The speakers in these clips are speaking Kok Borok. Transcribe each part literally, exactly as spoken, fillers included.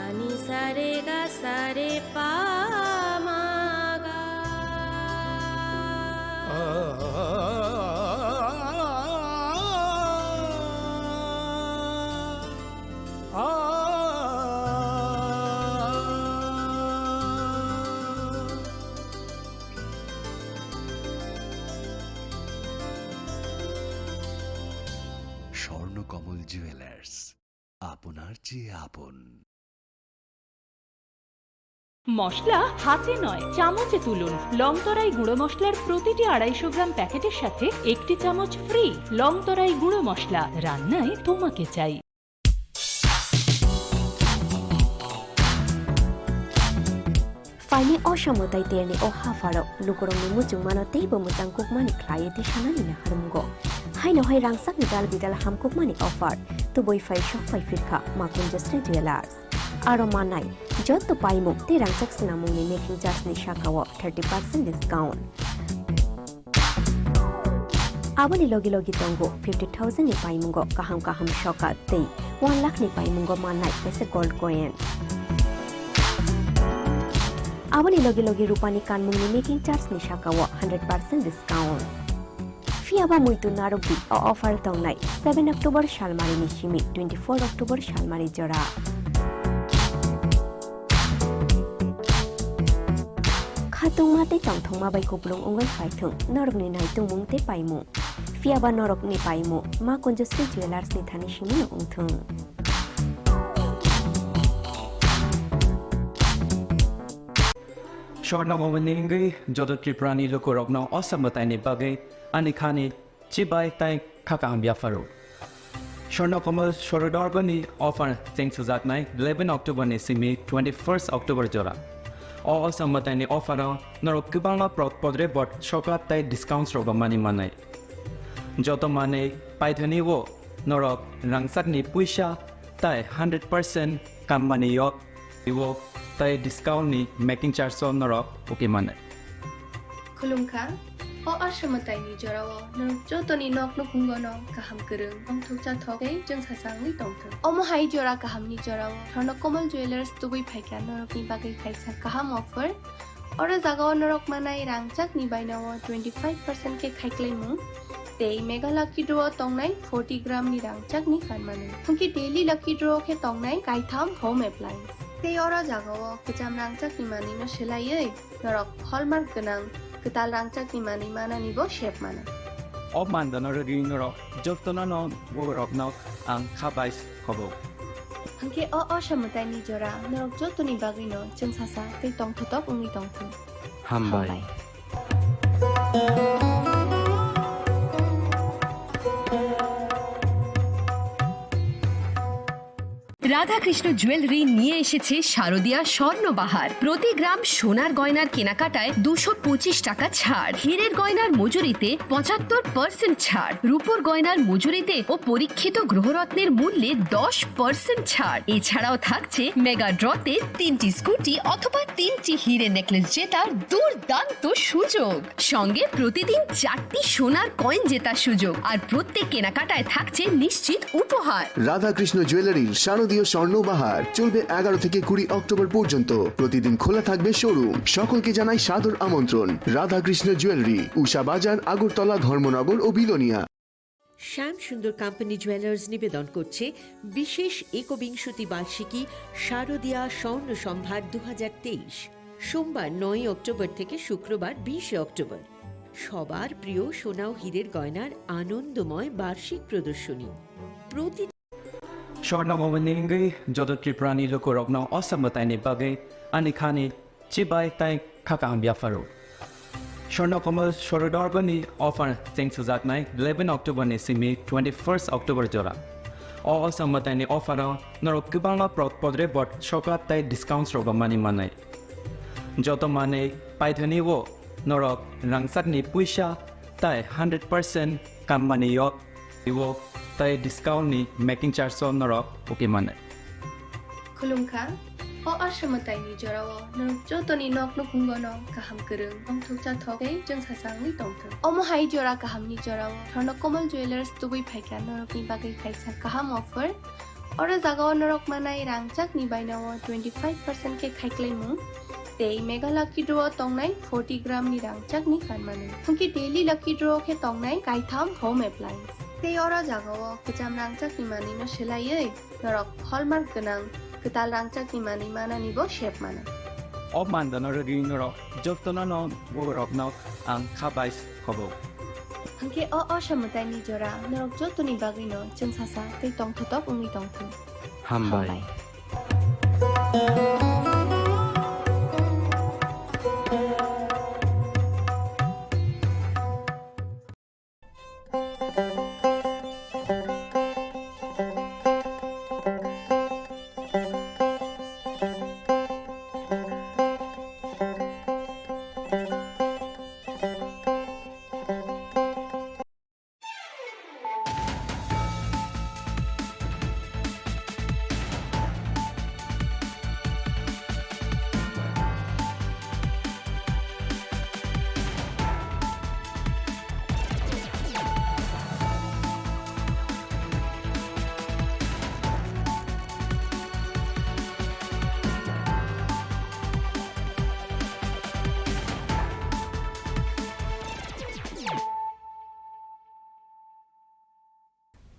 Ani sare ga sare pa ma ga. Swarnakamal jewellers, আপনার চেয়ে আপন। মশলা হাতে নয়, চামচে তুলুন। লংতরাই গুঁড়ো মশলার প্রতিটি আড়াইশো গ্রাম প্যাকেটের সাথে একটি চামচ ফ্রি। লংতরাই গুঁড়ো মশলা, রান্নায় তোমাকে চাই। Phaini o samwtai terni o hapharo lukurokni muchungmano teibo mwchang kukmani khlaiwi tisanani naharmungo. Haino hai rangchakni dal bidal hamkukmani offer tubui phai sok phai phirkha Makunjasri Jewellers. Aro manai joto paimung tei rangchak swnamungni making charge ni sakao thirty percent discount. Aboni logi logi tongo fifty thousand ni paimungo kaham kaham sokat tei one lakh ni paimungo mannai kaisa gold coin. Aboni logi logi rupani kanmungni making charge ni sakao hundred percent discount. Phiyaba muitu narwkdi, o offer tongnai seven October salmari ni simi twenty-four October salmari jora. Khatungma tei tongthokma bai kupulung wngwi phaithwng norokni naitungmung tei paimung. Phiyaba norokni paimung Makunjasri Jewellers ni thani simino wngthwng. Swarna Bhavan ni wngwi joto Tripura ni lukurokno o samwtai ni bagwi ani khani chibai tei kha kaham yapharo. Swarna Kamal Swarodorgo ni offer cheng sujaknai eleven October ni simi twenty-first October jora. O samwtai ni offer o norok kwbangma pro-, podre bot sokat tei discounts rok mani manai. Joto manwi paithani o norok rangchakni puisa tei hundred percent kammani yok iwo tei discount ni making charge o norok uki mano. Khulumkha, o aswmwtaini jorao norok jotoni nok nukhungono kaham kwrwng, tongthok chathok tei chwngsachangwi tongthok. Omo hai jora kahamni jorao Swarna Kamal Jewellers tubui phaikha norokni bagwi kaisa kaham offer. Oro jagao norok manai rangchakni bainao twenty-five percent khe khaiklaimung tei Mega Lucky Draw o tongnai forty gram ni rangchakni kanmani. Hwnkhe Daily Lucky Draw o khe tongnai kaitham home appliance. Tei oro jagao kwcham rangchakni manwino swlaiwi norok hallmark gwnang kwtal rangchakni manwi mananibo sep mano. O mandano rwgwi norok jotono no borokno ang kha bai khobo. Hwnkhe o, o samwtaini jora norok jotoni bagwino chwngsasa tei tongthotok wngwi tongthung. Hambai. Hambai. Radhakrishna jewellery নিয়ে এসেছে শারদিয়া স্বর্ণবাহার। প্রতি গ্রাম সোনার গয়নার কেনাকাটায় দুশো পঁচিশ টাকা ছাড়, হীরের গয়নার মজুরিতে পঁচাত্তর পার্সেন্ট ছাড়, রূপোর গয়নার মজুরিতে ও পরীক্ষিত গ্রহরত্নের মূল্যে দশ পার্সেন্ট ছাড়। এছাড়াও থাকছে মেগা ড্রতে তিনটি স্কুটি অথবা তিনটি হিরে নেকলেস জেতার দুর্দান্ত সুযোগ। সঙ্গে প্রতিদিন চারটি সোনার কয়েন জেতার সুযোগ, আর প্রত্যেক কেনাকাটায় থাকছে নিশ্চিত উপহার। রাধাকৃষ্ণ জুয়েলারির শারদীয় স্বর্ণ বাহার চলবে এগারো থেকে কুড়ি অক্টোবর পর্যন্ত। প্রতিদিন খোলা থাকবে শোরুম। সকলকে জানাই সাদর আমন্ত্রণ। রাধাকৃষ্ণ জুয়েলারি, উষা বাজার, আগরতলা, ধর্মনগর ও বিলোনিয়া। শ্যাম সুন্দর কোম্পানি জুয়েলার্স নিবেদন করছে বিশেষ একবিংশতি বার্ষিকী শারদীয়া স্বর্ণ সম্ভার দু হাজার তেইশ, সোমবার নয়ই অক্টোবর থেকে শুক্রবার বিশে অক্টোবর। সবার প্রিয় সোনা ও হীরের গয়নার আনন্দময় বার্ষিক প্রদর্শনী। প্রতি Swarna Bhavan ni wngwi joto Tripura ni lukurokno o samwtaini bagwi ani khani chibai tei kha kaham yapharo. Swarna Kamal Swarodorgo ni offer cheng sujaknai eleven October ni simi twenty-first October jora. O samwtaini offer o norok kwbangma pro-, podre bot sokat tei discounts rok mani manai. Joto manwi paithani o norok rangchakni puisa tei hundred percent kammani yok iwo tei discount ni making charge o norok uki mano. Khulumkha, o aswmwtaini jorao norok jotoni nok nukhungono kaham kwrwng, tongthok chathok tei chwngsachangwi tongthok. Omo hai jora kahamni jorao Swarna Kamal Jewellers tubui phaikha norokni bagwi kaisa kaham offer. Oro jagao norok manai rangchakni bainao twenty five percent khe khaiklaimung tei Mega Lucky Draw tongnai forty gram ni rangchakni kanmani. Hwnkhe Daily Lucky Draw khe tongnai kaitham home appliance. Tei oro jagao kwcham rangchakni manwino swlaiwi norok hallmark gwnang kwtal rangchakni manwi mananibo sep mano. O mandano rwgwi norok jotono no borokno ang kha bai khobo. Hwnkhe o osamwtaini jora norok jotoni bagwino chwngsasa tei tongthotok wngwi tongthung. Hambai. Hambai.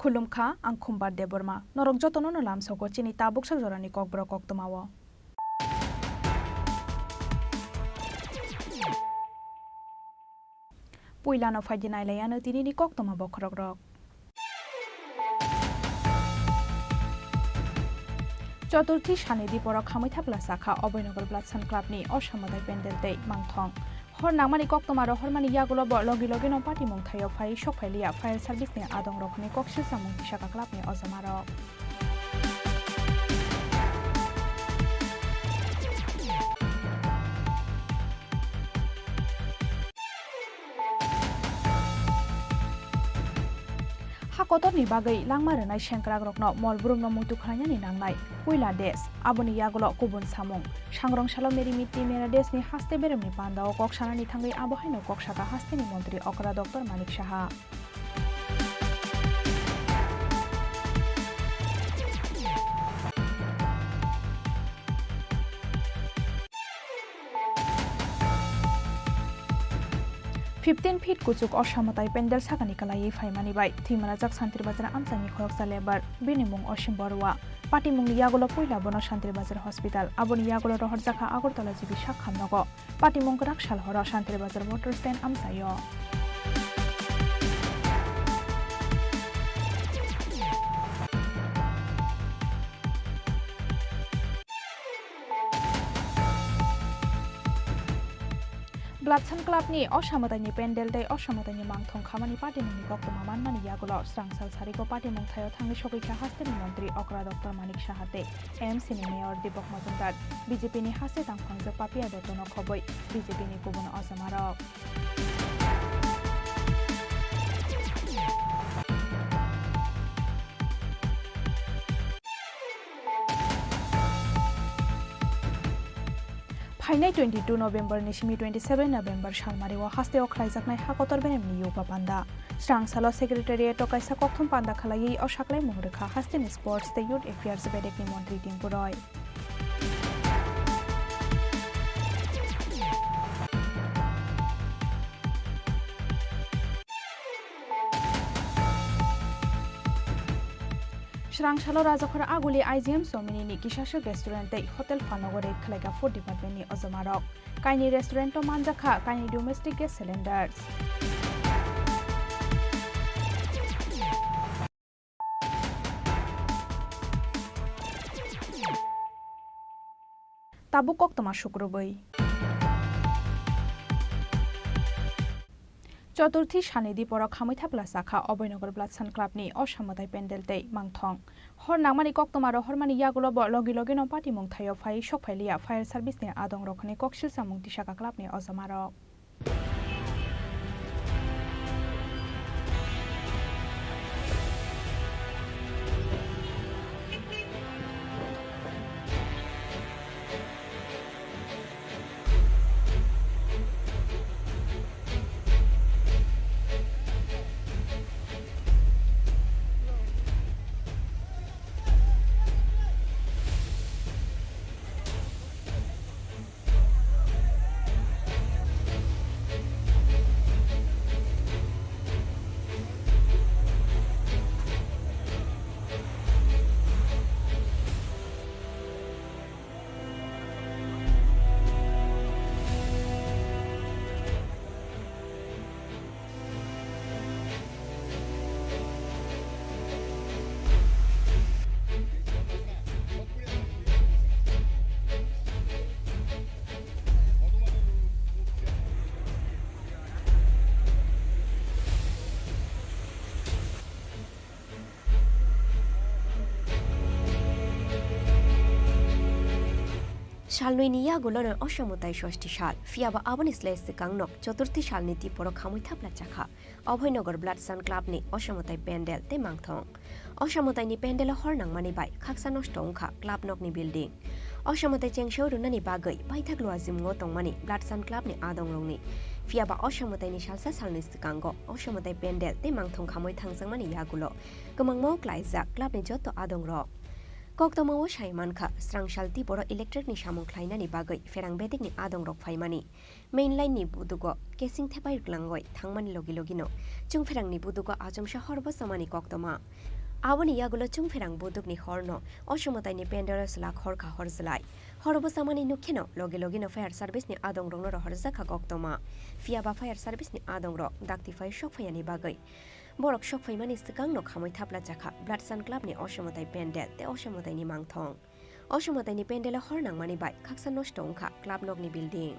Khulumkha, ang Khumbar Debbarma. Norok jotono no lamsogo chini tabuksa jorani kokborok koktwmao. Puilano phaidi nailaiano tinini koktwma bokhorokrok. Choturthi sani diporo khamwi thapla sakha Abhoynagar Bloodsan Club ni Osamwtai Pendel tei Mangthong. Hor nangmani koktwma rohormani yagulo bo logi logi no patimung thaio phai sok phailiya fire service ni adong rok hwnwi kok silsamung tisaka club ni ojamarok. Ha kotorni bagwi langma rwnai sengkrakrokno mol brumno muitu khwlainani nangnai. Puila desh, aboni yagulo kubun samung. Sangrong salo Meri Mitti Mera Desh ni haste beremni pandao kok sanani thangwi abo haino kok saka hasteni montri okra Doctor Manik Saha. Fifteen feet kuchuk Osamwtai pendel sakani kwlaiwi phaimani bai thwimanajak Santri Bazar amchaini khoroksa labour, bini mung Osim Baruah. Patimungni yagulo puila bono Santri Bazar Hospital, aboni yagulo rohorjakha Agartala G B sak hamnogo. Patimung kwrak sal horo Santri Bazar motor stand amchaio. Bloodsan Club ni Osamwtaini pendel tei Osamwtaini mangthong khamani patimungni koktwma manmani yagulo swrang sal sarigo patimung thaio thangwi sogwi kha hasteni montri okra Doctor Manik Saha tei M C ni mayor Deepak Majumdar, B J P ni haste tangphangjak Papiya Dotto no khobwi B J P ni kubun ojamarok. Phainai twenty two November ni simi twenty seven November salmario hasteo khlaijaknai ha kotor beremni yoga panda. Swrang salo Secretariat o kaisa kokthum panda khlaiwi o saklaimung rwkha hasteni Sports tei Youth Affairs bedekni montri Tinku Roy. Swrang salo Rajakhor Aguli I G M Somini ni kisaswk restaurant tei hotel phanogo raid khlaikha food department ni ojamarok. Kaini restaurant o manjakha kaini domestic gas cylinders. Tabuk koktwma sukrubwi. Choturthi sani diporo khamwi thapla sakha Abhoynagar Bloodsan Club ni Osamwtai pendel tei mangthong. Hor nangmani koktwma rohormani yagulo bo logi logi no patimung thaio phai sok phailiya fire service ni adong rok hwnwi kok silsamung tisaka club ni ojamarok. Salnwi ni yagulo no Osamutai sosti sal, phiyaba aboni slai swkang no Choturthi salni tiporo khamwi thapla chakha. Abhoynagar Blood Sun Club ni Osamutai Pandal tei mangthong. Osamutai ni pandal o hor nangmani bai khaksa nosto wngkha club nokni building. Osamutai chengsa runani bagwi paithak luajimungo tongmani Blood Sun Club ni adongrokni. Phiyaba Osamutai ni salsa salni swkango Osamutai Pandal tei mangthong khamwi thangjakmani yagulo kwmangma o klaijak club ni joto adongrok. Koktoma o sai mankha, srang sal tiboro electric ni samung khlainani bagwi pherang bedekni adongrok phaimani. Main line ni budugo casing thepai rwklangwi thangmani logi logino chwngpherangni budugo achomsa hor bwchamani koktoma. Aboni yagulo chwngpherang budukni horno Osamutai ni pandal o swlak hor kha hor jwlai. Hor bwchamani nukheno logi logino fire service ni adongrokno rohorjak kha koktoma. Phiyaba fire service ni adongrok dakti phai sok phaiyani bagwi. Borok sok phaimani swkangno khamwi thapla chakha Blood Sun Club ni Osamutai Pandal tei Osamutai ni mangthong. Osamutai ni pandal o hor nangmani bai khaksa nosto wngkha club nokni building.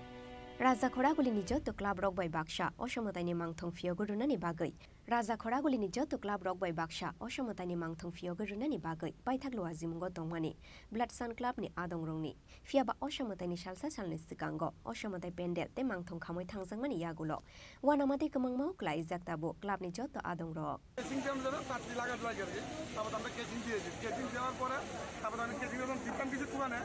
Raja Khoraguli ni joto club rok bai baksa Osamutai ni mangthong phiyogwi rwnani bagwi. Raja Khoraguli ni joto club rok bai baksa Osamutai ni mangthong phiyogwi rwnani bagwi paithak luajimungo tongmani Blood Sun Club ni adongrokni. Phiyaba Osamutai ni salsa salni swkango Osamutai Pandal tei mangthong khamwi thangjakmani yagulo uanamatwi kwmangma o klaijak tabuk club ni joto adongrok. Casing দেওয়ার জন্য তার লাগা জোড়া গেছে, তারপর আমরা কেসিং দিয়েছি। কেসিং দেওয়ার পরে তারপর আমি কেসিং যখন দিতাম কিছু দোকানে,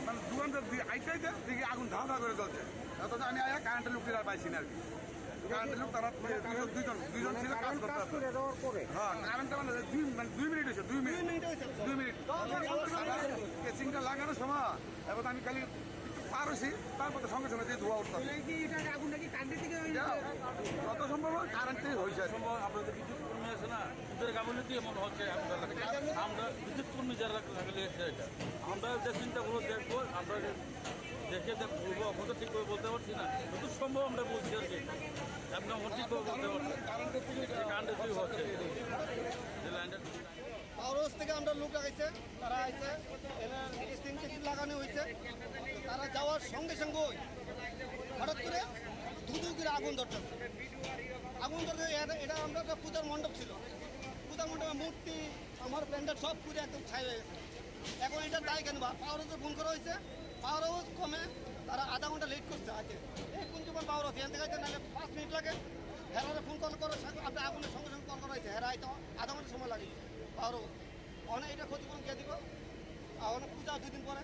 মানে দোকানদার দিয়ে আইতে আইতে দেখি আগুন ধাও ধাও করে জ্বলছে। অথচ আমি আয়া কারেন্টের লোক আর পাইছি না আর কি। কারেন্টের লোক তারা দুইজন, দুইজন, দুইজন ছিল কাজ করতে। হ্যাঁ, কারেন্টটা মানে দুই, মানে দুই মিনিট হয়েছে, দুই মিনিট। দুই মিনিট। কেসিংটা লাগানোর সময় এবার আমি খালি একটু পার হয়েছি, তারপর তো সঙ্গে সঙ্গে যে ধোঁয়া উঠতাম। এটা কি, এটা আগুনটা কি কারেন্টের থেকে হয়ে এটা গেছে? যত সম্ভব হয় কারেন্ট থেকে হয়েছে আর কি। সম্ভব আপনাদের বিদ্যুৎ কর্মী আছে না, ওদের গাফিলতি এমন হচ্ছে এখনকার লাগে। আমরা বিদ্যুৎ কর্মী যারা লাগালে এসে এটা, আমরা যে চিন্তাগুলো দেখবো, আমরা দেখে যা বলবো, এখন তো ঠিকভাবে বলতে পারছি না, যত সম্ভব আমরা বলছি আর কি। এখন এখন ঠিকভাবে বলতে পারছি না। কারেন্টের থেকে এটা কারেন্টের থেকে হচ্ছে। যে লাইনটা পাওয়ার হাউস থেকে আমরা লোক লাগাইছে, তারা আইছে, এনে স্টিং টেস্টিং লাগানো হয়েছে। তারা যাওয়ার সঙ্গে সঙ্গে ওই হঠাৎ করে ধু ধু করে আগুন ধরতেছে। আগুন ধরতে এটা, এটা আমরা একটা পূজার মণ্ডপ ছিল, পূজার মণ্ডপে মূর্তি, আমার প্যান্ডেল সব পুড়ে একদম ছাই হয়ে গেছে। এখন এটা দায় কেন? বা পাওয়ার হাউসে ফোন করা হয়েছে, পাওয়ার হাউস কমে তারা আধা ঘন্টা লেট করছে আগে। এই কোন যখন পাওয়ার হাউস এখান থেকে আইতে নাহলে পাঁচ মিনিট লাগে, হেরারে ফোন কল করে, আপনি আগুনের সঙ্গে সঙ্গে কল করা হয়েছে, হেরা আইতে আধা ঘন্টা সময় লাগে পাওয়ার হাউস। অনেক এটা ক্ষতিপূরণ কে দিব? আর অনেক পূজা দুই দিন পরে।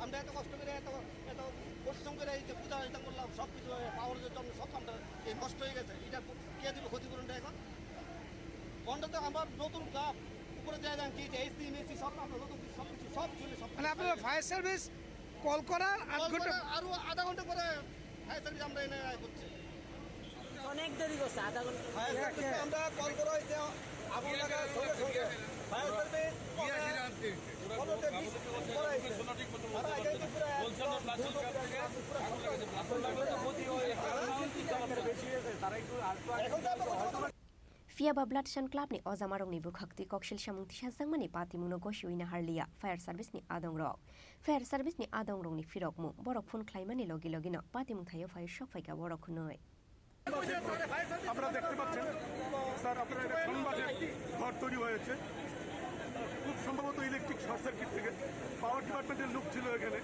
আমরা এত কষ্ট করে, এত, এত পরিশ্রম করে এই যে পূজা এটা করলাম, সব কিছু পাওয়ার হাউসের জন্য সব আমরা এই নষ্ট হয়ে গেছে। এটা কে দিব ক্ষতিপূরণটা এখন? বন্ধ তো আমার নতুন ক্লাব, উপরে যায় যান কি যে এসি মেসি সব আমরা নতুন কিছু, সব কিছু, সব চলে, সব মানে আপনারা ফায়ার সার্ভিস কল করার আধ কল ঘন্টা করে আরো আধা ঘন্টা পরে ফায়ার সার্ভিস আমরা এনে করছে। অনেক দেরি করছে, আধা ঘন্টা। ফায়ার সার্ভিসে আমরা কল করা হয়েছে, আগুন লাগার সঙ্গে সঙ্গে ফায়ার সার্ভিস পনেরো থেকে বিশ মিনিট পরে আইছে। তারা এখানে তো পুরো একদম ধুলো পুরো আগুন লাগাতে এখন তো আমরা কোনো Phiya ba Blood Sun Club ni ojamarokni bwkhaktwi koksil samung tisajakmani patimungno gosiwi naharliya fire service ni adongrok. Fire service ni adongrokni phirokmung borok phone khlaimani logi logino patimung thaio phaiwi sok phaikha borok hwnwi. আমরা দেখতে পাচ্ছেন, স্যার, আপনারা এটা কোন বাজে ঘর তৈরি হয়েছে। খুব সম্ভবত ইলেকট্রিক শর্ট সার্কিট থেকে, পাওয়ার ডিপার্টমেন্টের লোক ছিল এখানে।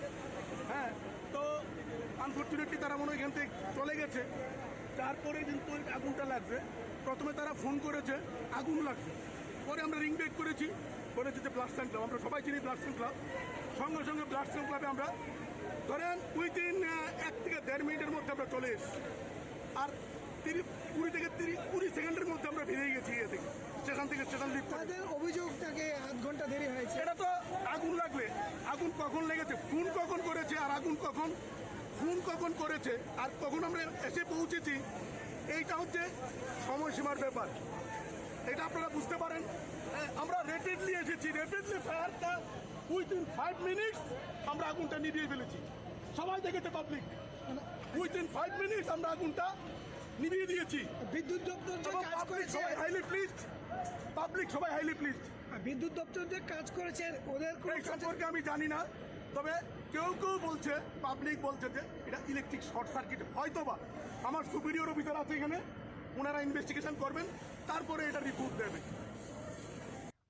হ্যাঁ, তো আনফর্চুনেটলি তারা মনে হয় এখান থেকে চলে গেছে। তারপরে কিন্তু ওই আগুনটা লাগছে। প্রথমে তারা ফোন করেছে, আগুন লাগছে। পরে আমরা রিং ব্যাক করেছি, বলেছে যে ব্লাড সান ক্লাব, আমরা সবাই চিনি ব্লাড সান ক্লাব। সঙ্গে সঙ্গে ব্লাড সান ক্লাবে আমরা, ধরেন, উইদিন এক থেকে দেড় মিনিটের মধ্যে আমরা চলে এসেছি। আর তিরিশ, কুড়ি থেকে তিরিশ, কুড়ি সেকেন্ডের মধ্যে আমরা বেরিয়ে গেছি ইয়ে থেকে, স্টেশন থেকে স্টেশন লিফট করে। তাদের অভিযোগটাকে আধ ঘন্টা দেরি হয়েছে। এটা তো আগুন লাগলে, আগুন কখন লেগেছে, ফোন কখন করেছে, আর আগুন কখন, ফোন কখন করেছে, আর কখন আমরা এসে পৌঁছেছি, এইটা হচ্ছে সময়সীমার ব্যাপার। এটা আপনারা বুঝতে পারেন। হ্যাঁ, আমরা রেপিডলি এসেছি, রেপিডলি ফায়ারটা, উইদিন ফাইভ মিনিটস আমরা আগুনটা নিভিয়ে ফেলেছি। সবাই দেখেছে পাবলিক, উইদিন ফাইভ মিনিটস আমরা আগুনটা নিভিয়ে দিয়েছি। বিদ্যুৎ দপ্তর যে এবং কাজ পাবলিক করেছে, সবাই হাইলি প্লিজড, পাবলিক সবাই হাইলি প্লিজড। আর বিদ্যুৎ দপ্তর যে কাজ করেছে, ওদের কোনো এই কাজে সম্পর্কে আমি জানি না, তবে কেউ কেউ বলছে, পাবলিক বলছে যে এটা ইলেকট্রিক শর্ট সার্কিট, হয়তো বা। আমার সুপিরিয়র অফিসার আছে এখানে, ওনারা ইনভেস্টিগেশন করবেন, তারপরে এটা রিপোর্ট দেবেন।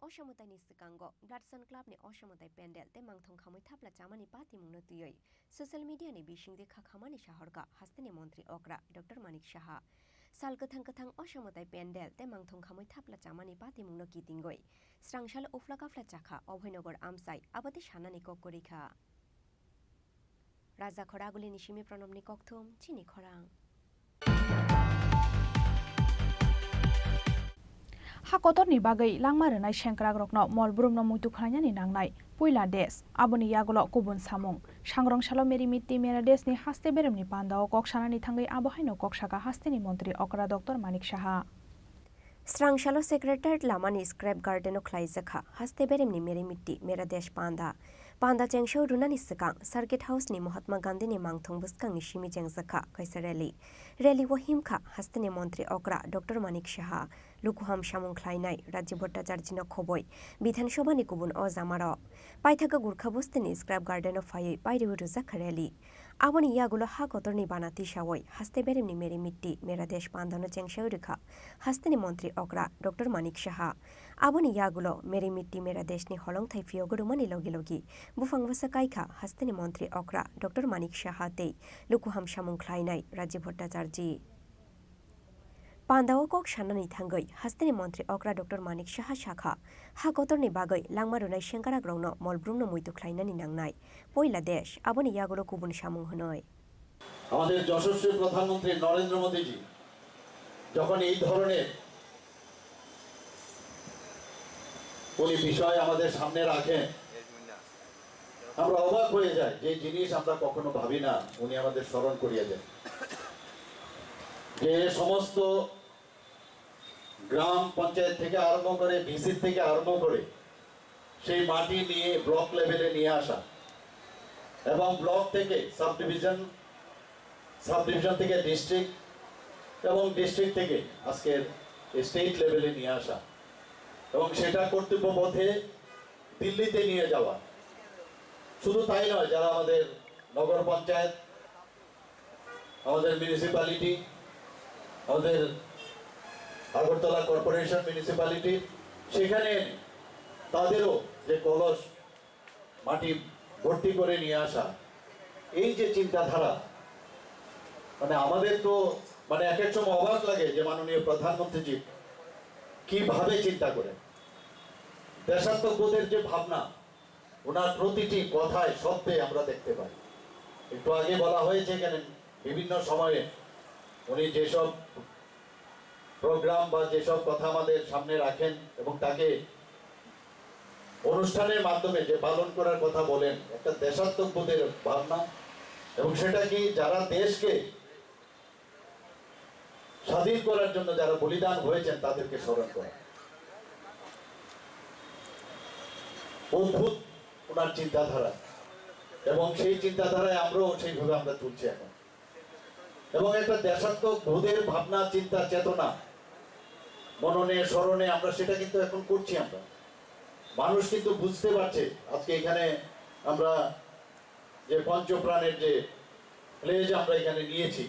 O Osamwtaini swkango Bloodson Club ni Osamwtai Pandal tei mangthong khamwi thapla chamani patimungno twiwi social media ni bisingtwi khakhamani sahorkha hasteni montri okra Doctor Manik Saha. Sal kwthang kwthang Osamwtai Pandal tei mangthong khamwi thapla chamani patimungno kitingwi srangsalo ufla kafla chakha Obhainagar amchai abotwi sanani kok kwrwikha. Raja Khoragulini simi Pranobni kokthum chini khorang. Ha kotorni bagwi langma rwnai sengkrakrokno mol brumno muitu khlainani nangnai. Puila desh, aboni yagulo kubun samung. Sangrong salo Meri Mitti Mera Desh ni haste beremni pandao kok sanani thangwi abo haino kok saka hasteni montri okra Doctor Manik Saha. Srangsalo Secretariat lamani Scrap Garden o khlaijakha haste beremni Meri Mitti Mera Desh panda. Panda chengsao rwnani swkang Circuit House ni Mahatma Gandhi ni mangthong bwskangni simi chengjakha kaisa rally. Rally o himkha hasteni montri okra Doctor Manik Saha, lukuham samung khlainai Rajiv Bhattacharjee no khoboi Bidhan Sabha ni kubun o jamarok. Paithakgo Gurkha Bosti ni Scrap Garden o phaiwi pairiwi rwjakha rally. Aboni yagulo ha kotorni bana tisawi haste beremni Meri Mitti Mera Desh pandano chengsawi rwkha hasteni montri okra Doctor Manik Saha. Aboni yagulo Meri Mitti Mera Desh ni holongthai phiyogo rwmani logi logi buphang bwsa kaikha hasteni montri okra Doctor Manik Saha tei lukuham samung khlainai Rajiv Bhattacharjee. Pandao kok sanani thangwi hasteni montri okra Doctor Manik Saha sakha, ha kotorni bagwi langma rwnai sengkrakrokno mol brumno muitu khlainani nangnai. Puila desh, aboni yagulo kubun samung hwnwi. আমাদের যশস্বী প্রধানমন্ত্রী নরেন্দ্র মোদীজি যখন এই ধরনের উনি বিষয় আমাদের সামনে রাখেন, আমরা অবাক হয়ে যাই যে জিনিস আমরা কখনো ভাবি না, উনি আমাদের স্মরণ করিয়ে দেন। যে সমস্ত গ্রাম পঞ্চায়েত থেকে আরম্ভ করে, ভিসি থেকে আরম্ভ করে সেই মাটি নিয়ে ব্লক লেভেলে নিয়ে আসা এবং ব্লক থেকে সাব ডিভিশন, সাব ডিভিশন থেকে ডিস্ট্রিক্ট এবং ডিস্ট্রিক্ট থেকে আজকের স্টেট লেভেলে নিয়ে আসা এবং সেটা কর্তব্য পথে দিল্লিতে নিয়ে যাওয়া। শুধু তাই নয়, যারা আমাদের নগর পঞ্চায়েত, আমাদের মিউনিসিপ্যালিটি, আমাদের আগরতলা কর্পোরেশন মিউনিসিপ্যালিটি, সেখানে তাদেরও যে কলস মাটি ভর্তি করে নিয়ে আসা, এই যে চিন্তাধারা, মানে আমাদের তো মানে এক এক সময় অবাক লাগে যে মাননীয় প্রধানমন্ত্রীজি কিভাবে চিন্তা করেন। দেশাত্মবোধের যে ভাবনা, ওনার প্রতিটি কথায় শব্দে আমরা দেখতে পাই। একটু আগে বলা হয়েছে এখানে বিভিন্ন সময়ে উনি যেসব প্রোগ্রাম বা যেসব কথা আমাদের সামনে রাখেন এবং তাকে অনুষ্ঠানের মাধ্যমে যে পালন করার কথা বলেন, একটা দেশাত্মবোধের ভাবনা, এবং সেটা কি যারা দেশকে স্বাধীন করার জন্য যারা বলিদান হয়েছেন তাদেরকে স্মরণ করা। অদ্ভুত ওনার চিন্তাধারা, এবং সেই চিন্তাধারায় আমরাও সেইভাবে আমরা চলছি এখন। এবং একটা দেশাত্মবোধের ভাবনা, চিন্তা, চেতনা, মননে স্মরণে আমরা সেটা কিন্তু এখন করছি। আমরা মানুষ কিন্তু বুঝতে পারছে। আজকে এখানে আমরা যে পঞ্চপ্রাণের যে প্লেজ আমরা এখানে নিয়েছি,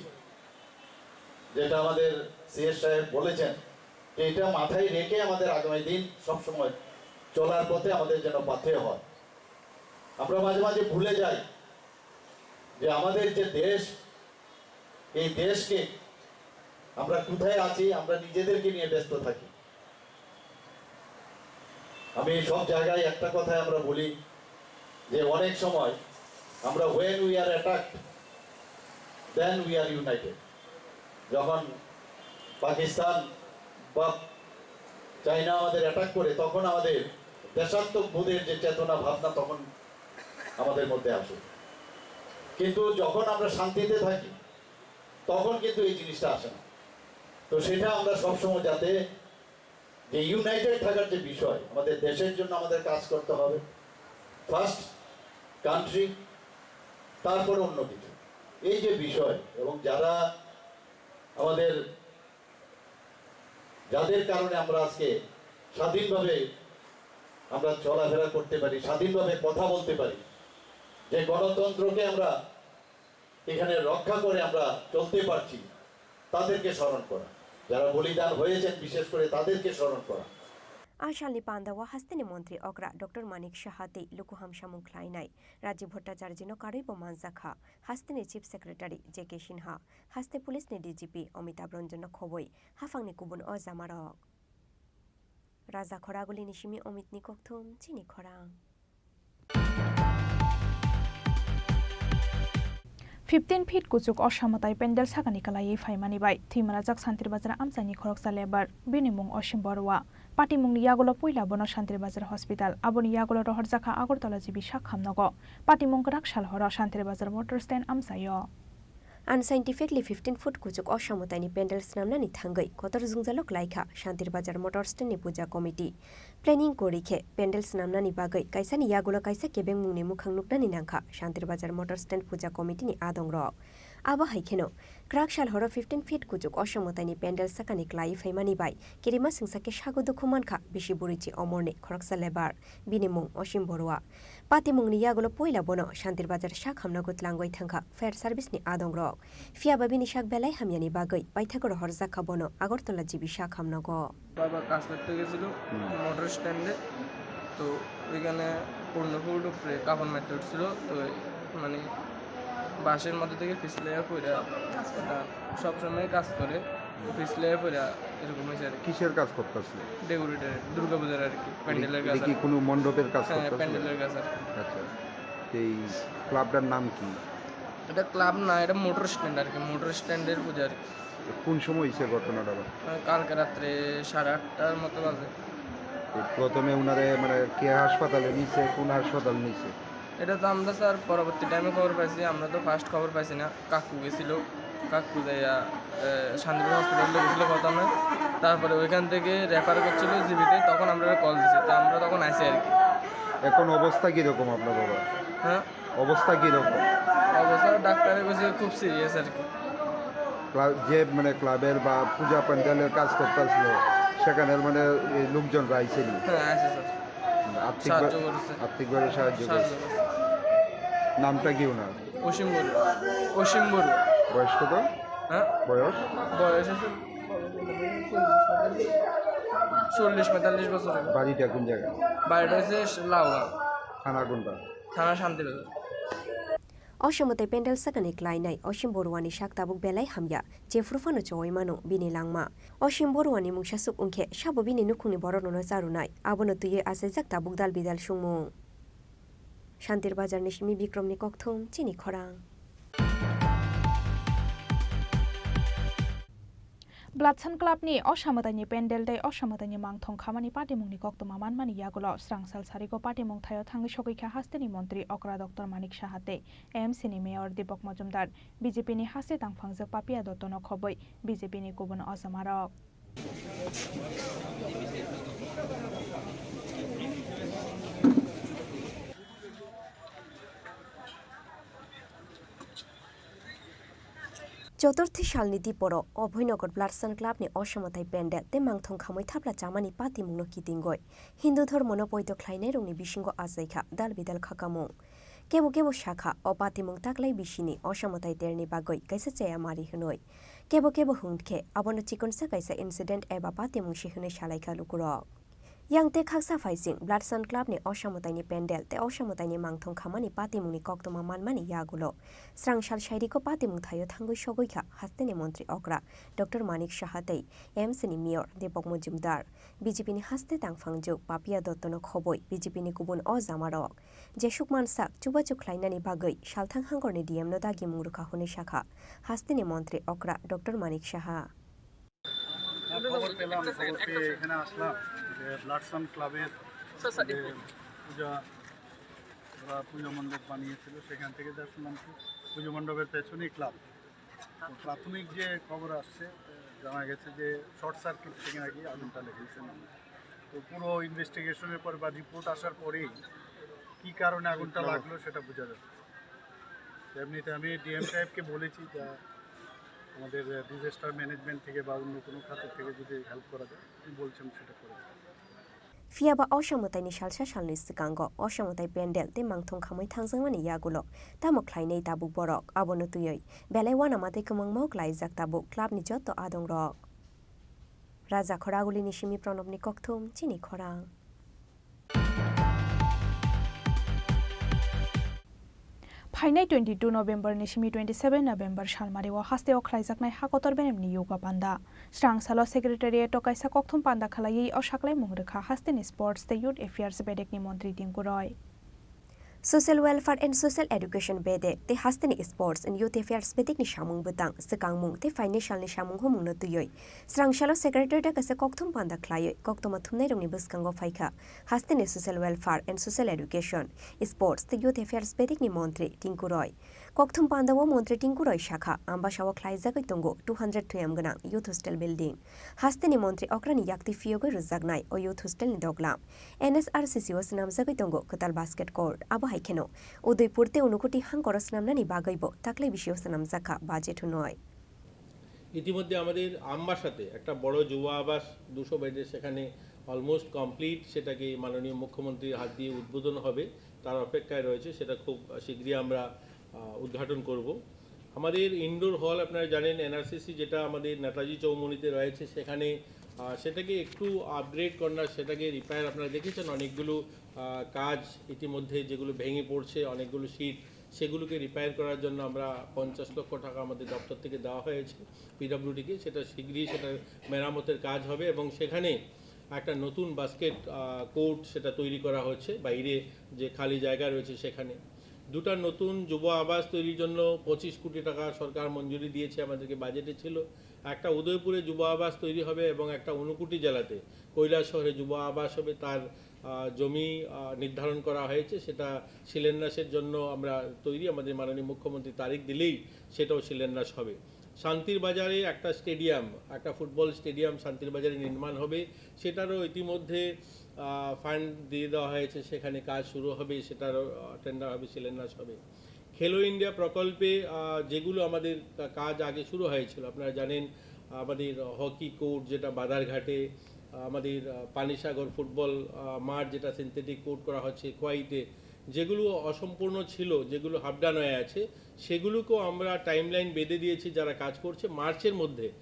যেটা আমাদের সিএস সাহেব বলেছেন, যে এটা মাথায় রেখে আমাদের আগামী দিন সবসময় চলার পথে আমাদের যেন পাথেয় হয়। আমরা মাঝে মাঝে ভুলে যাই যে আমাদের যে দেশ, এই দেশকে আমরা কোথায় আছি, আমরা নিজেদেরকে নিয়ে ব্যস্ত থাকি। আমি সব জায়গায় একটা কথাই আমরা বলি যে অনেক সময় আমরা, when we are attacked, then we are united। যখন পাকিস্তান বা চায়না আমাদের অ্যাটাক করে, তখন আমাদের দেশাত্মবোধের যে চেতনা ভাবনা তখন আমাদের মধ্যে আসে। কিন্তু যখন আমরা শান্তিতে থাকি, তখন কিন্তু এই জিনিসটা আসে না। তো সেটা আমরা সবসময় যাতে, যে ইউনাইটেড থাকার যে বিষয়, আমাদের দেশের জন্য আমাদের কাজ করতে হবে, ফার্স্ট কান্ট্রি, তারপরে অন্য কিছু। এই যে বিষয়, এবং যারা আমাদের, যাদের কারণে আমরা আজকে স্বাধীনভাবে আমরা চলাফেরা করতে পারি, স্বাধীনভাবে কথা বলতে পারি, যে গণতন্ত্রকে আমরা এখানে রক্ষা করে আমরা চলতে পারছি, তাদেরকে স্মরণ করা, যারা বলিদান হয়েছেন বিশেষ করে তাদেরকে স্মরণ করা। A salni pandao hasteni montri okra Doctor Manik Saha tei lukuham samung khlainai Rajiv Bhattacharjino karwibo manjakha hasteni Chief Secretary J K Sinha, haste police ni D G P Amitabh Ranjanno khobwi haphangni kubun o jamarok. Raja Khoragulini simi Omitni kokthum chini khorang. Fifteen feet kuchuk o samwtai pendel sakani kwlaiwi phaimani bai thwimanajak Shantir Bazar amchaini khoroksa lebar, bini mung Osim Borua. Patimungni yagulo puila bono Shantir Bazar Hospital, aboni yagulo rohorjakha Agartala G B sak hamnogo. Patimung kwrak sal horo Shantir Bazar motor stand amchaio. Unscientifically fifteen foot kuchuk o samwtaini pendel snamnani thangwi kotor jwngjalo klaikha Shantir Bazar motor stand ni puja committee. Planning kwrwi khe pendel snamnani bagwi kaisani yagulo kaisa kebengmungni mukhang nuknani nangkha Shantir Bazar motor stand puja committee ni adongrok. Abo hai kheno kwrak sal horo fifteen feet kuchuk o samwtaini pendel sakani klaiwi phaimani bai kirima singsa khe sago dukhu mankha bisi bwrwi chi omorni khoroksa lebar, bini mung Osim Borua. Patimungni yagulo puila bono Shantir Bazar sak hamnogo tlangwi thangkha fire service ni adongrok. Phiyaba bini sak belai hamyani bagwi paithago rohorjakha bono Agartala G B sak hamnogo. বাবা কাজ করতে গেছিল হুম। মোটর স্ট্যান্ডে। তো ওইখানে পূর্ণ ফুট উপরে কাপড় মেলতে উঠছিল। তো মানে বাঁশের মধ্যে থেকে পিছলে পড়ে ওটা সবসময় কাজ করে। তো পিছলে পড়ে এরকম হয়েছে আর কি। কিসের কাজ করতেছিল? ডেকোরেটর, দুর্গাপূজার আর কি, প্যান্ডেলের এটা কাজ কি আর কি। কোনো মণ্ডপের কাজ হ্যাঁ, করতেছিল? প্যান্ডেলের কাজ আর কি। আচ্ছা, এই ক্লাবটার নাম কি? এটা ক্লাব না, এটা মোটর স্ট্যান্ড আর কি, মোটর স্ট্যান্ডের পূজা আর কি। কোন সময় হয়েছে ঘটনাটা? আহ, কালকে রাত্রে সাড়ে আটটার মতো বাজে। তো প্রথমে ওনারে মানে কে হাসপাতালে নিছে, কোন হাসপাতাল নিছে? এটা তো আমরা স্যার পরবর্তী টাইমে খবর পাইছি, আমরা তো ফার্স্ট খবর পাইছি না। কাকু গেছিল, কাকু যাইয়া, এ, শান্তিপুর হসপিটালে গেছিল প্রথমে, তারপরে ওইখান থেকে রেফার করছিল জিবিতে, তখন আমরা কল দিছি, তো আমরা তখন আইছি আর কি। এখন অবস্থা কিরকম আপনার বাবা? হ্যাঁ? অবস্থা কিরকম? অবস্থা ডাক্তারে কইছে খুব সিরিয়াস আর কি। ক্লা-, যে মানে ক্লাবের বা পূজা প্যান্ডেলের কাজ করতে আসলো, সেখানের মানে এই লোকজন আইসেনি? হ্যাঁ, আছে স্যার। আর্থিক সাহায্য বা-, করেছে। আর্থিকভাবে সাহায্য সাহায্য করেছে। করেছে। নামটা কি ওনার? অসীম বড়ুয়া। অসীম বড়ুয়া। বয়স কত? হ্যাঁ? বয়স? বয়স আছে চল্লিশ পঁয়তাল্লিশ বছর হবে। বাড়িটা কোন জায়গায়? বাড়িটা হচ্ছে লাউগাঁও। থানা কোনটা? থানা Shantibazar. O samwtai pendel sakani klainai Osim Boruani sak tabuk belai hamya, jephru phano chowai mano bini langma. Osim Boruani mungsa suk wngkhe sabo bini nukhungni borokno charwnai, abono twiwi achaijak tabuk dal bidal sungmung. Shantir Bazarni simi Bikromni kokthum chini khorang. Bloodsan Club ni o samwtaini pendel tei o samwtaini mangthong khamani patimungni koktwma manmani yagulo srangsal sarigo patimung thaio thangwi sogwi kha hasteni montri okra Doctor Manik Saha tei A M C ni mayor Deepak Majumdar, B J P ni haste tangphangjak Papiya Dotto no khobwi B J P ni kubun ojamarok. Choturthi salni diporo Abhoynagar Bloodsan Club ni osamwtai pendel tei mangthong khamwi thapla chamani patimungno kitingwi Hindu dhormono poito khlainairokni bisingo achaikha dal bidal khakamung. Kebo kebo sakha, o patimung taklai bisini osamwtai terni bagwi kaisa chaya mari hwnwi. Kebo kebo hwnkhe abono chikonsa kaisa incident eba patimung se hwnwi salaikha lukurok. Yang tei khaksa phaising Bloodsan Club ni osamwtaini pendel tei osamwtaini mangthong khamani patimungni koktwma manmani yagulo srangsal sairiko patimung thaio thangwi sogwi kha hasteni montri okra Doctor Manik Saha tei A M C ni mayor Deepak Majumdar, B J P ni haste tangphangjak Papiya Dotto no khobwi B J P ni kubun ojamarok. Jesuk mansak chubachu khlainani bagwi salthang hangorni D M no dagimung rwkha hwnwi sakha hasteni montri okra Doctor Manik Saha. খবর পেলাম, খবর পেয়ে এখানে আসলাম যে ব্লাডসান ক্লাবের যে পূজা, ওরা পূজা মণ্ডপ বানিয়েছিল, সেখান থেকে যা শুনলাম কি পুজো মণ্ডপের পেছনেই ক্লাব। তো প্রাথমিক যে খবর আসছে, জানা গেছে যে শর্ট সার্কিট থেকে নাকি আগুনটা লেগেছে। তো পুরো ইনভেস্টিগেশনের পর বা রিপোর্ট আসার পরেই কী কারণে আগুনটা লাগলো সেটা বোঝা যাবে। এমনিতে আমি ডিএম সাহেবকে বলেছি যা আমাদের ডিজাস্টার ম্যানেজমেন্ট থেকে বা অন্য কোনো খাতের থেকে যদি হেল্প করা যায়, উনি বলছেন সেটা করে দেবেন। Phiya ba osamwtaini salsa salni swkango osamwtai pendel tei mangthong khamwi thangjakmani yagulo tamo khlainai tabuk borok, abono twiwi belai uanama tei kwmangmao klaijak tabuk clubni joto adongrok. Raja Khoraguli ni simi Pranobni kokthum chini khorang. Phainai twenty-two November ni simi twenty-seven November salmari o haste o khlaijaknai hakotor beremni yoga panda. Srang salo Secretariat o kaisa kokthum panda khlaiwi o saklaimung rwkha haste ni Sports tei Youth Affairs bedek ni montri Tinku Roy. Social Welfare and Social Education bedek tei haste ni Sports and Youth Affairs bedek ni samung bwtang, swkangmung tei financial ni samung humung no twiwi srang salo Secretariat o kaisa kokthum panda khlaiwi koktwma thumnai rokni bwskango phaikha haste ni Social Welfare and Social Education, Sports tei Youth Affairs bedek ni montri Tinku Roy. Kokthum panda o montri Tinku Roy sakha, Ambasa o khlaijagwi tongo two hundred thuyam gwnang youth hostel building. Haste ni montri okra ni yakti phiyogwi rwjaknai o youth hostel ni doglam N S R C C o swnamjagwi tongo kwtal basket court. Abo hai kheno Udaipur tei Unukoti hangkoro swnamnani bagwibo taklai bisio swnamjakha budget hwnwi. ইতিমধ্যে আমাদের আমবাসাতে একটা বড় যুব আবাস দুশো বেডের, সেখানে অলমোস্ট কমপ্লিট, সেটাকে মাননীয় মুখ্যমন্ত্রীর হাত দিয়ে উদ্বোধন হবে, তার অপেক্ষায় রয়েছে, সেটা খুব শীঘ্রই আমরা আহ, উদ্ঘাটন করব। আমাদের ইনডোর হল আপনারা জানেন, এনআরসিসি যেটা আমাদের নেতাজি চৌমুহনীতে রয়েছে, সেখানে আহ, সেটাকে একটু আপগ্রেড করার, সেটাকে রিপেয়ার, আপনারা দেখেছেন অনেকগুলো আহ, কাজ ইতিমধ্যে যেগুলো ভেঙে পড়ছে, অনেকগুলো সিট, সেগুলোকে রিপেয়ার করার জন্য আমরা পঞ্চাশ লক্ষ টাকা আমাদের দপ্তর থেকে দেওয়া হয়েছে পিডব্লিউডিকে। সেটা শীঘ্রই সেটার মেরামতের কাজ হবে এবং সেখানে একটা নতুন বাস্কেট কোর্ট সেটা তৈরি করা হচ্ছে বাইরে যে খালি জায়গা রয়েছে সেখানে। দুটা নতুন যুব আবাস তৈরির জন্য পঁচিশ কোটি টাকা সরকার মঞ্জুরি দিয়েছে, আমাদেরকে বাজেটে ছিল। একটা উদয়পুরে যুব আবাস তৈরি হবে এবং একটা ঊনকোটি জেলাতে কৈলাসহরে যুব আবাস হবে। তার আহ, জমি আহ, নির্ধারণ করা হয়েছে, সেটা শিলান্যাসের জন্য আমরা তৈরি। আমাদের মাননীয় মুখ্যমন্ত্রী তারিখ দিলেই সেটাও শিলান্যাস হবে। শান্তির বাজারে একটা স্টেডিয়াম, একটা ফুটবল স্টেডিয়াম শান্তির বাজারে নির্মাণ হবে, সেটারও ইতিমধ্যে ফান্ড দিয়ে দেওয়া হয়েছে, সেখানে কাজ শুরু হবে, সেটারও টেন্ডার হবে, শিলান্যাস হবে। খেলো ইন্ডিয়া প্রকল্পে আহ, যেগুলো আমাদের কা- কাজ আগে শুরু হয়েছিল, আপনারা জানেন, আমাদের হকি কোর্ট যেটা বাধারঘাটে, আহ, আমাদের আহ, পানিসাগর ফুটবল আহ, মাঠ যেটা সিনথেটিক কোর্ট করা হচ্ছে খোয়াইতে, যেগুলো অসম্পূর্ণ ছিল, যেগুলো হাফ ডান হয়ে আছে, সেগুলোকেও আমরা টাইমলাইন বেঁধে দিয়েছি। যারা কাজ করছে, মার্চের মধ্যে